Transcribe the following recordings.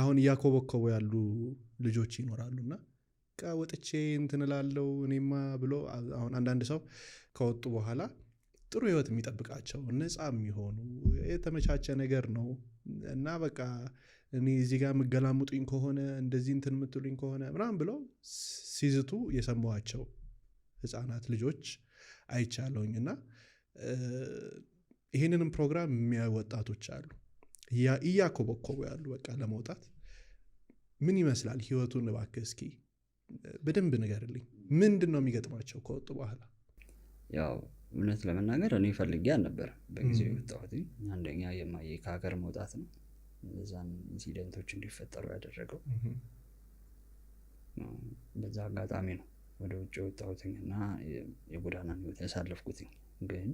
አሁን እያኮበኮቡ ያሉ ልጆች ይኖራሉ እና ወጥቼ እንትን እላለሁ እኔማ ብሎ፣ አሁን አንዳንድ ሰው ከወጡ በኋላ ጥሩ ህይወት የሚጠብቃቸው፣ ነፃ የሚሆኑ፣ የተመቻቸ ነገር ነው እና በቃ እኔ እዚህ ጋር የምገላምጡኝ ከሆነ፣ እንደዚህ እንትን የምትሉኝ ከሆነ ምናምን ብለው ሲዝቱ የሰማኋቸው ህፃናት ልጆች አይቻለሁኝ። እና ይህንንም ፕሮግራም የሚያዩ ወጣቶች አሉ እያኮበኮቡ ያሉ በቃ ለመውጣት። ምን ይመስላል ህይወቱን? እባክህ እስኪ በደንብ ንገርልኝ። ምንድን ነው የሚገጥማቸው ከወጡ በኋላ? ያው እውነት ለመናገር እኔ ፈልጌ አልነበረም በጊዜው የወጣሁት። አንደኛ የማየ ከሀገር መውጣት ነው እነዛን incident ኦች እንዲፈጠሩ ያደረገው። በዛ አጋጣሚ ነው ወደ ውጭ የወጣሁትኝ እና የጎዳናን ህይወት ያሳለፍኩትኝ። ግን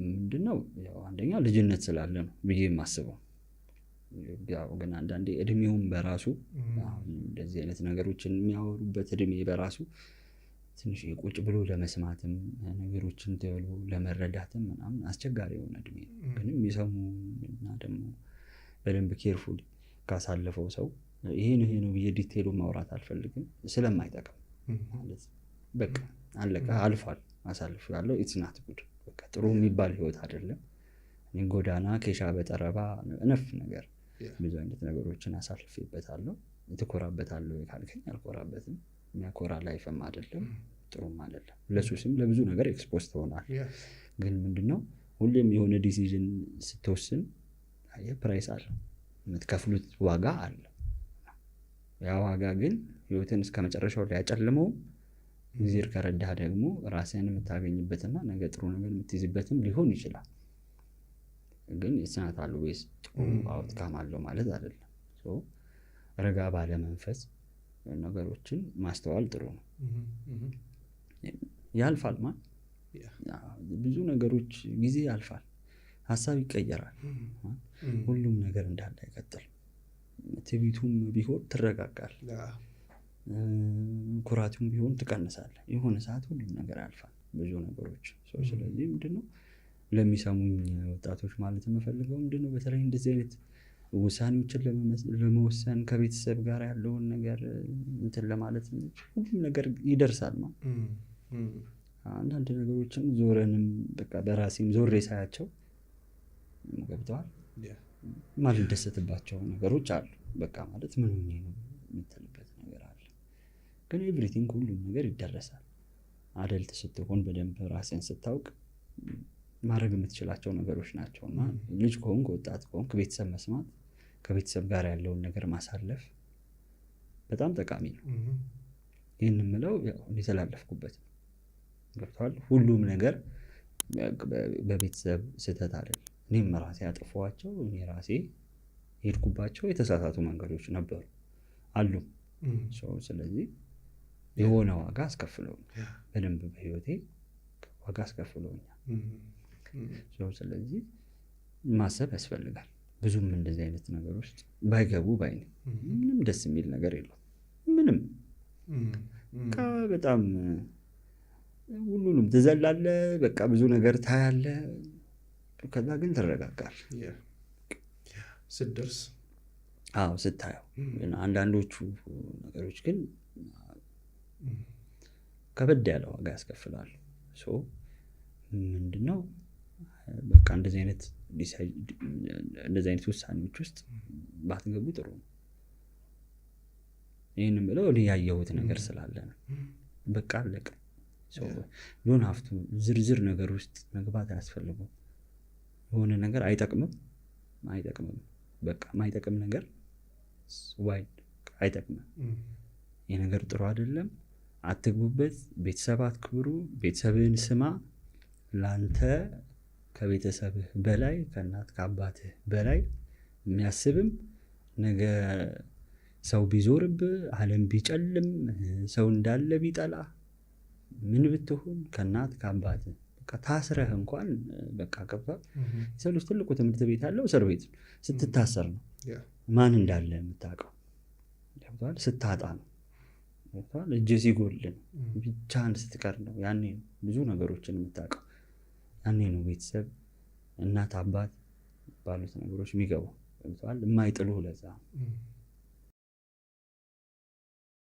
ምንድነው፣ ያው አንደኛ ልጅነት ስላለ ነው ብዬ የማስበው። ያው ግን አንዳንዴ እድሜውም በራሱ፣ አሁን እንደዚህ አይነት ነገሮችን የሚያወሩበት እድሜ በራሱ ትንሽ ቁጭ ብሎ ለመስማትም ነገሮችን ተብሎ ለመረዳትም ምናምን አስቸጋሪ የሆነ እድሜ ነው። ግን የሚሰሙ እና ደግሞ በደንብ careful ካሳለፈው ሰው ይሄ ነው ይሄ ነው ብዬ detail ኡ ማውራት አልፈልግም፣ ስለማይጠቅም። ማለት በቃ አለቀ፣ አልፏል፣ አሳልፍ ያለው it's not good፣ በቃ ጥሩ የሚባል ህይወት አይደለም። እኔ ጎዳና፣ ኬሻ በጠረባ፣ እነፍ ነገር ብዙ አይነት ነገሮችን አሳልፌበታለሁ። ትኮራበታለሁ ካልከኝ አልኮራበትም። የሚያኮራ life ም አይደለም፣ ጥሩም አይደለም። ለሱስም ለብዙ ነገር expose ትሆናል። ግን ምንድነው፣ ሁሌም የሆነ decision ስትወስን price አለው፣ የምትከፍሉት ዋጋ አለ። ያ ዋጋ ግን ህይወትን እስከ መጨረሻው ሊያጨልመው፣ እግዜር ከረዳህ ደግሞ ራስህን የምታገኝበትና ነገ ጥሩ ነገር የምትይዝበትም ሊሆን ይችላል። ግን it's not always ጥሩ outcome አለው ማለት አይደለም። ረጋ ባለ መንፈስ ነገሮችን ማስተዋል ጥሩ ነው። ያልፋል ማ ብዙ ነገሮች፣ ጊዜ ያልፋል፣ ሀሳብ ይቀየራል። ሁሉም ነገር እንዳለ አይቀጥልም። ትዕቢቱም ቢሆን ትረጋጋል፣ ኩራቱም ቢሆን ትቀንሳለህ። የሆነ ሰዓት ሁሉም ነገር ያልፋል፣ ብዙ ነገሮች። ስለዚህ ምንድነው ለሚሰሙኝ ወጣቶች ማለት የምፈልገው ምንድነው፣ በተለይ እንደዚህ አይነት ውሳኔዎችን ለመወሰን፣ ከቤተሰብ ጋር ያለውን ነገር እንትን ለማለት፣ ሁሉም ነገር ይደርሳል። ማ አንዳንድ ነገሮችን ዞረንም በቃ በራሴም ዞሬ ሳያቸው ገብተዋል ማልደሰትባቸው ነገሮች አሉ። በቃ ማለት ምን ሆኜ ነው የምትልበት ነገር አለ። ግን everything፣ ሁሉም ነገር ይደረሳል። Adult ስትሆን፣ በደንብ ራስን ስታውቅ ማድረግ የምትችላቸው ነገሮች ናቸው። እና ልጅ ከሆንክ፣ ወጣት ከሆንክ ቤተሰብ መስማት፣ ከቤተሰብ ጋር ያለውን ነገር ማሳለፍ በጣም ጠቃሚ ነው። ይህን የምለው የተላለፍኩበት ነው። ገብቶሃል? ሁሉም ነገር በቤተሰብ ስህተት አይደለም። እኔም ራሴ ያጠፋኋቸው፣ እኔ ራሴ የሄድኩባቸው የተሳሳቱ መንገዶች ነበሩ፣ አሉ። ስለዚህ የሆነ ዋጋ አስከፍለውኛል፣ በደንብ በህይወቴ ዋጋ አስከፍለውኛል። ስለዚህ ማሰብ ያስፈልጋል። ብዙም እንደዚህ አይነት ነገር ውስጥ ባይገቡ ባይ ነኝ። ምንም ደስ የሚል ነገር የለውም። ምንም በጣም ሁሉንም ትዘላለህ፣ በቃ ብዙ ነገር ታያለህ። ከዛ ግን ትረጋጋል ስትደርስ። አዎ፣ ስታየው። ግን አንዳንዶቹ ነገሮች ግን ከበድ ያለ ዋጋ ያስከፍላሉ። ምንድነው፣ በቃ እንደዚህ አይነት ውሳኔዎች ውስጥ ባትገቡ ጥሩ ነው። ይህንም ብለው እኔ ያየሁት ነገር ስላለ ነው። በቃ አለቀ። Don't have to ዝርዝር ነገር ውስጥ መግባት አያስፈልገው። የሆነ ነገር አይጠቅምም፣ አይጠቅምም። በቃ ማይጠቅም ነገር why? አይጠቅምም። ይህ ነገር ጥሩ አይደለም፣ አትግቡበት። ቤተሰብ አትክብሩ። ቤተሰብህን ስማ። ለአንተ ከቤተሰብህ በላይ፣ ከእናት ከአባትህ በላይ የሚያስብም፣ ነገ ሰው ቢዞርብህ፣ ዓለም ቢጨልም፣ ሰው እንዳለ ቢጠላ፣ ምን ብትሆን ከእናት ከአባትህ በቃ ታስረህ እንኳን በቃ ገብቶሃል። የሰው ልጅ ትልቁ ትምህርት ቤት ያለው እስር ቤት ነው። ስትታሰር ነው ማን እንዳለ የምታውቀው። ገብቶሃል? ስታጣ ነው። ገብቶሃል? እጅ ሲጎል ነው። ብቻህን ስትቀር ነው። ያኔ ነው ብዙ ነገሮችን የምታውቀው። ያኔ ነው ቤተሰብ፣ እናት አባት ባሉት ነገሮች የሚገቡ። ገብቶሃል? የማይጥሉህ ለዛ ነው።